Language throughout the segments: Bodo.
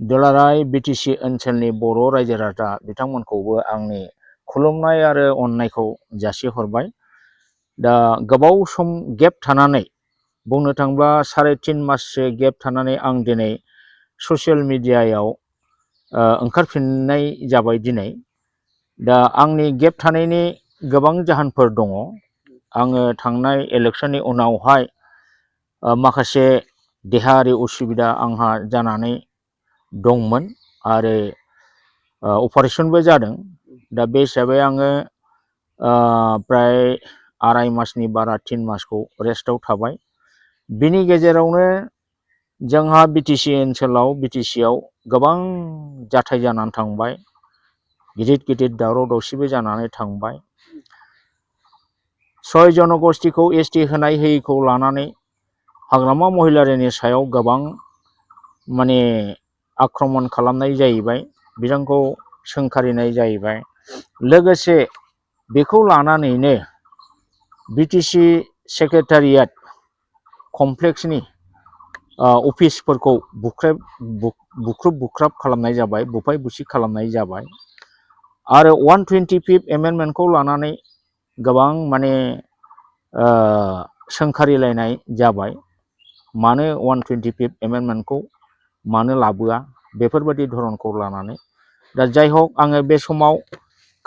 दुलाराय बिटिसि ओनसोलनि बर' रायजो राजा बिथांमोनखौबो आंनि खुलुमनाय आरो अननायखौ जासिहरबाय। दा गोबाव सम गेप थानानै बुंनो थाङोब्ला 3.5 माससो गेप थानानै आं दिनै ससियेल मिडियायाव ओंखारफिननाय जाबाय दिनै। दा आंनि गेप थानायनि गोबां जाहोनफोर दङ। आङो थांनाय इलेक्सननि उनावहाय माखासे देहायारि उसुबिदा आंहा जानानै दंमोन आरो अपारेशनबो जादों। दा बे हिसाबै आङो प्राय 2.5 मासनि बारा 3 मासखौ रेस्टआव थाबाय। बिनि गेजेरावनो जोंहा बिटिसि ओनसोलाव बिटिसिआव गोबां जाथाय जानानै थांबाय, गिदिर गिदिर दावराव दावसिबो जानानै थांबाय। 6 जनगोष्ठीखौ एसटि होनाय होयिखौ लानानै हाग्रामा महिलारिनि सायाव गोबां माने आक्रमण खालामनाय जाहैबाय, बिथांखौ सोंखारिनाय जाहैबाय। लोगोसे बेखौ लानानैनो बिटिसि सेक्रेटारियेट कमप्लेक्सनि अफिसफोरखौ बुख्रुब बुख्राब खालामनाय जाबाय, बुफाय बुसि खालामनाय जाबाय। आरो 125 एमेन्डमेन्टखौ लानानै गोबां माने सोंखारिलायनाय जाबाय। मानो 125 एमेन्डमेन्टखौ मानो लाबोआ, बेफोरबायदि धरनखौ लानानै। दा जाय हक, आङो बे समाव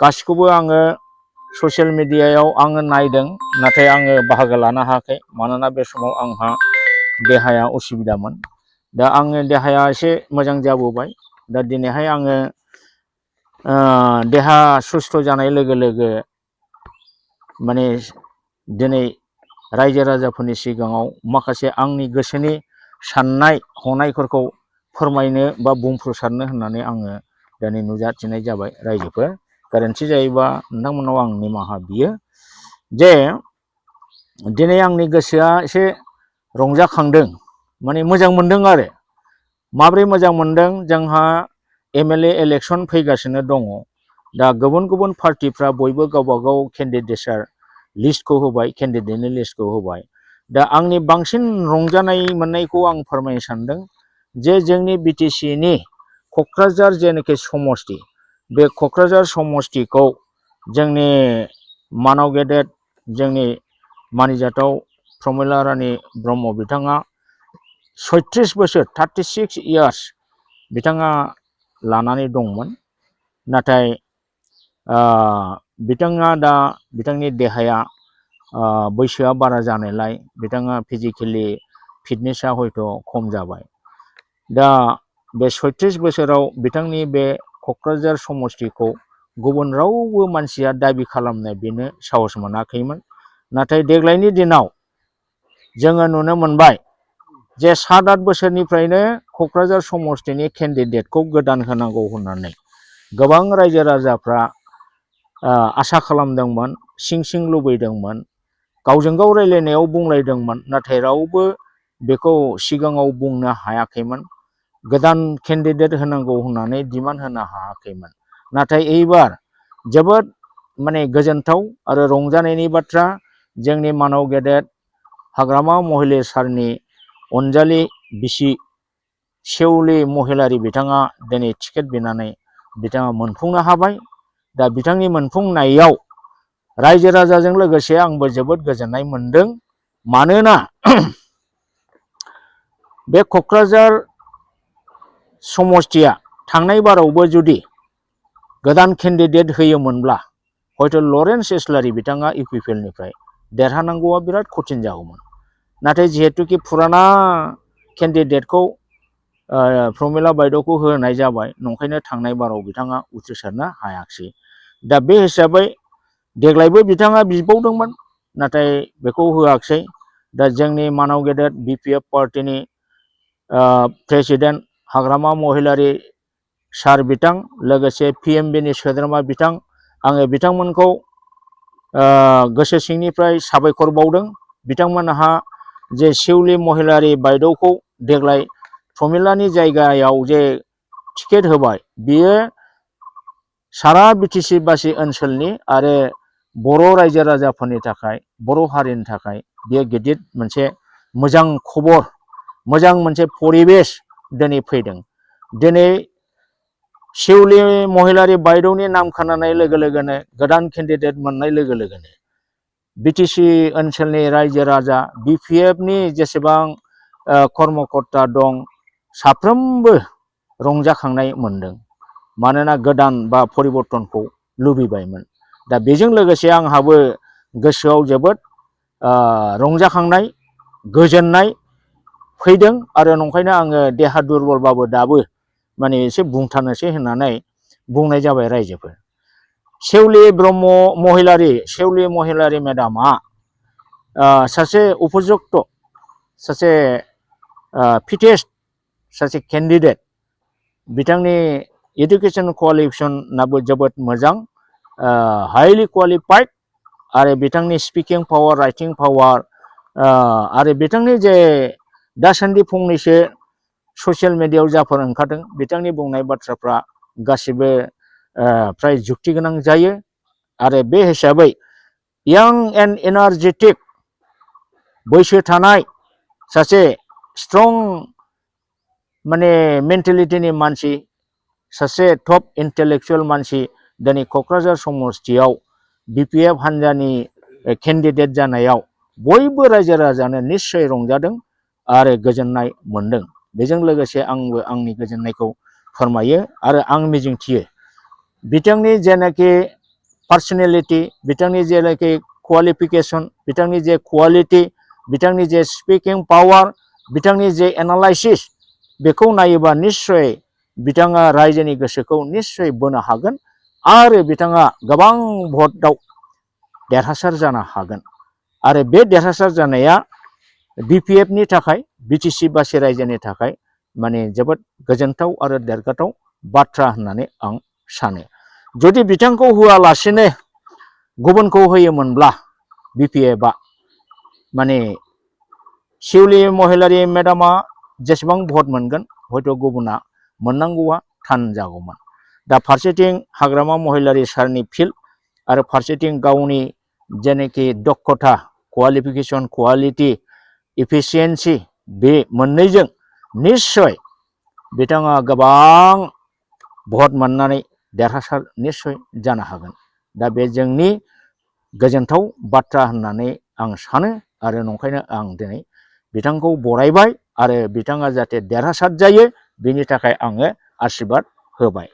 गासिखौबो आङो ससियेल मिडियायाव आङो नायदों, नाथाय आङो बाहागो लानो हायाखै। मानोना बे समाव आंहा देहाया उसुबिदामोन। दा आङो देहाया एसे मोजां जाबोबाय। दा दिनैहाय आङो देहा सुस्थ' जानाय लोगो लोगो माने दिनै रायजो राजाफोरनि सिगाङाव माखासे आंनि गोसोनि साननाय हनायफोरखौ फोरमायनो बा बुंफ्रुसारनो होननानै आङो दिनै नुजाथिनाय जाबाय। रायजोफोर, गोरोन्थि जायोबा नोंथांमोनाव आं निमाहा बियो जे दिनै आंनि गोसोआ एसे रंजाखांदों, माने मोजां मोनदों आरो। माब्रै मोजां मोनदों? जोंहा एमएलए इलेक्सन फैगासिनो दङ। दा गुबुन गुबुन पार्टिफ्रा बयबो गावबा गाव केन्डिडेटसार लिस्टखौ होबाय, केन्डिडेटनि लिस्टखौ होबाय। दा आंनि बांसिन रंजानाय मोननायखौ आं फोरमायनो सानदों जे जोंनि बिटिसिनि क'क्राझार जेनाखि समष्टि, बे क'क्राझार समष्टिखौ जोंनि मानाव गेदेर जोंनि मानिजाथाव प्रमिला रानी ब्रह्म बिथाङा 36 बोसोर 36 इयार्स बिथाङा लानानै दंमोन। नाथाय बिथाङा दा बिथांनि देहाया बैसोआ बारा जानायलाय बिथाङा फिजिकेलि फिटनेसा हयथ' खम जाबाय। दा बे 36 बोसोराव बिथांनि बे क'क्राझार समष्टिखौ गुबुन रावबो मानसिया दाबि खालामनो बेनो साहस मोनाखैमोन। नाथाय देग्लायनि दिनाव जोङो नुनो मोनबाय जे 7-8 बोसोरनिफ्रायनो क'क्राझार समष्टिनि केन्डिडेटखौ गोदान होनांगौ होननानै गोबां रायजो राजाफ्रा आसा खालामदोंमोन, सिं लुबैदोंमोन, गावजों गाव रायलायनायाव बुंलायदोंमोन। नाथाय रावबो बेखौ सिगाङाव बुंनो हायाखैमोन, गोदान केन्डिडेट होनांगौ होननानै डिमान्ड होनो हायाखैमोन। नाथाय एबार जोबोद माने गोजोनथाव आरो रंजानायनि बाथ्रा, जोंनि मानाव गेदेर हाग्रामा महिलारि सारनि अनजालि बिसि सेउलि महिलारि बिथाङा दिनै टिकेट बिनानै बिथाङा मोनफुंनो हाबाय। दा बिथांनि मोनफुंनायाव रायजो राजाजों लोगोसे आंबो जोबोद गोजोननाय मोनदों। मानोना बे क'क्राझार समष्टिया थांनाय बारावबो जुदि गोदान केन्डिडेट होयोमोनब्ला हयथ' लरेन्स इस्लारि बिथाङा इउपिपिएलनिफ्राय देरहानांगौआ बिराद कठिन जागौमोन। नाथाय जिहेतुकि फुराना केन्डिडेटखौ प्रमिला बायद'खौ होनाय जाबाय, नंखायनो थांनाय बाराव बिथाङा उथ्रिसारनो हायाखिसै। दा बे हिसाबै देग्लायबो बिथाङा बिबावदोंमोन, नाथाय बेखौ होआखिसै। दा जोंनि मानाव गेदेर बिपिएफ पार्टिनि प्रेसिडेन्ट हाग्रामा महिलारि सार बिथां, लोगोसे पिएमबिनि सोद्रोमा बिथां, आङो बिथांमोनखौ गोसो सिंनिफ्राय साबायखर बावदों। बिथांमोनहा जे सेउलि महिलारि बायद'खौ देग्लाय प्रमिलानि जायगायाव जे टिकेट होबाय, बियो सारा बिटिसि बासि ओनसोलनि आरो बर' रायजो राजाफोरनि थाखाय, बर' हारिनि थाखाय बेयो गिदिर मोनसे मोजां खबर, मोजां मोनसे परिबेस दिनै फैदों। दिनै शिवली महिलारि बायद'नि नाम खोनानाय लोगो लोगोनो गोदान केन्डिडेट मोननाय लोगो लोगोनो बिटिसि ओनसोलनि रायजो राजा बिपिएफनि जेसेबां कर्मकर्ता दं साफ्रोमबो रंजाखांनाय मोनदों मानोना गोदान बा परिबर्तनखौ लुबैबायमोन दा बेजों लोगोसे आंहाबो गोसोआव जोबोद रंजाखांनाय गोजोननाय फैदों आरो नंखायनो आङो देहा दुरबलबाबो दाबो माने एसे बुंथारनोसै होननानै बुंनाय जाबाय रायजोफोर सेवली ब्रह्म महिलारि मेडामा सासे उपयुक्त सासे फिटेस्ट सासे केन्डिडेट बिथांनि एडुकेशन क्वालिफिकेशनाबो जोबोद मोजां हाइलि क्वालिफाइड आरो बिथांनि स्पिकिं पावार राइटिं पावार आरो बिथांनि जे दासान्दि फंनैसो ससियेल मिडियायाव जाफोर ओंखारदों बिथांनि बुंनाय बाथ्राफ्रा गासिबो फ्राय जुक्ति गोनां जायो आरो बे हिसाबै यां एन्ड एनार्जेटिक बैसो थानाय सासे स्ट्रं माने मेन्टेलिटिनि मानसि सासे टप इन्टेलेक्चुएल मानसि दिनै क'क्राझार समस्तियाव बिपिएफ हान्जानि केन्डिडेट जानायाव बयबो रायजो राजानो निस्सय रंजादों आरो गोजोननाय मोनदों बेजों लोगोसे आंबो आंनि गोजोननायखौ फोरमायो आरो आं मिजिंथियो बिथांनि जेनाखि पार्सनेलिटि बिथांनि जेनाखि क्वालिफिकेशन बिथांनि जे क्वालिटि बिथांनि जे स्पिकिं पावार बिथांनि जे एनालाइसिस बेखौ नायोबा निस्सय बिथाङा रायजोनि गोसोखौ निस्सय बोनो हागोन आरो बिथाङा गोबां भटआव देरहासार जानो हागोन आरो बे देरहासार जानाया बिपिएफनि थाखाय बिटिसि बासि रायजोनि थाखाय माने जोबोद गोजोनथाव आरो देरगाथाव बाथ्रा होननानै आं सानो जुदि बिथांखौ होआलासिनो गुबुनखौ होयोमोनब्ला बिपिएफआ माने शिवली महिलारि मेडामा जेसेबां भट मोनगोन हयथ' गुबुना मोननांगौआ थान जागौमोन दा फारसेथिं हाग्रामा महिलारि सारनि फिल्ड आरो फारसेथिं गावनि जेनाखि दक्षता क्वालिफिकेशन क्वालिटि इफिसियेन्सि बे मोननैजों निस्सय बिथाङा गोबां भट मोननानै देरहासार निस्सय जानो हागोन दा बे जोंनि गोजोनथाव बाथ्रा होननानै आं सानो आरो नंखायनो आं दिनै बिथांखौ बरायबाय आरो बिथाङा जाहाथे देरहासार जायो बिनि थाखाय आङो आशीर्बाद होबाय।